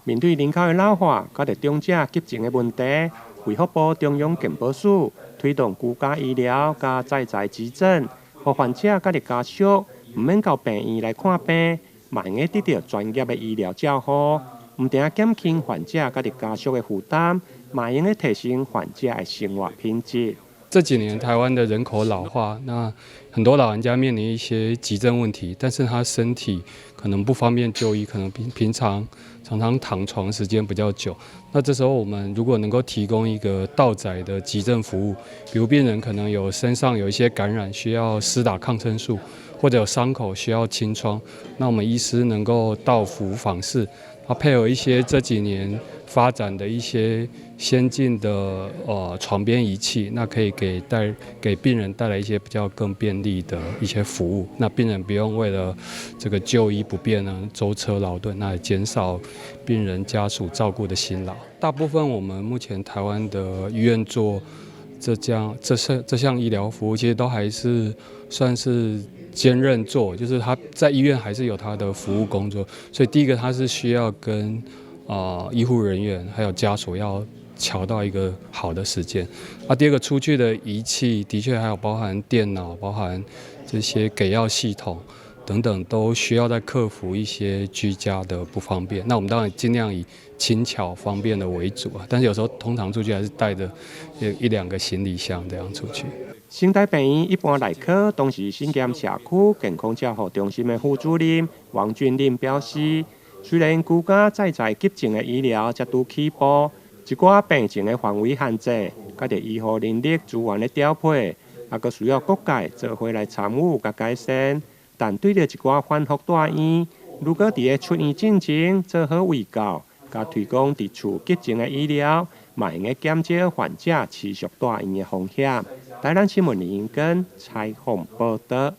面對人口的老化，佮著長者急症的問題，衛福部中央健保署推動居家醫療佮在宅急診，予患者佮著家屬毋免到病院來看病，嘛會用得得到專業的醫療照護，毋但減輕患者佮著家屬的負擔，嘛會用得提升患者的生活品質。這幾年台灣的人口老化，那很多老人家面臨一些急症問題，但是他身體可能不方便就醫，可能平常常常躺床時間比較久。那這時候我們如果能夠提供一個到宅的急症服務，比如病人可能有身上有一些感染需要施打抗生素，或者有傷口需要清創，那我們醫師能夠到府訪視，啊，配合一些這幾年發展的一些先進的床邊儀器，那可以給病人帶來一些比較更便利的一些服務。那病人不用為了這個就醫不便呢，舟車勞頓，那也減少病人家屬照顧的辛勞。大部分我們目前台灣的醫院做這項醫療服務，其實都還是算是兼任做，就是他在醫院還是有他的服務工作。所以第一個，他是需要跟醫護人員還有家屬要喬到一個好的時間。啊，第二個出去的儀器的確還有包含電腦、包含這些給藥系統等等，都需要再克服一些居家的不方便。那我們當然盡量以輕巧方便的為主啊，但是有時候通常出去還是帶著一兩個行李箱這樣出去。成大病院一般內科同時身兼社區健康照護中心的副主任王俊霖表示，雖然居家在宅急症的醫療才拄起步，一寡病情的範圍限制，佮著醫護人力資源的調配，也閣需要各界做伙來參與佮改善。但對著一寡反覆蹛院，如果佇咧出院進前做好衛教，佮推廣佇厝急症的醫療，嘛會用得減少患者持續蹛院的風險。台南新聞林英根採訪報導。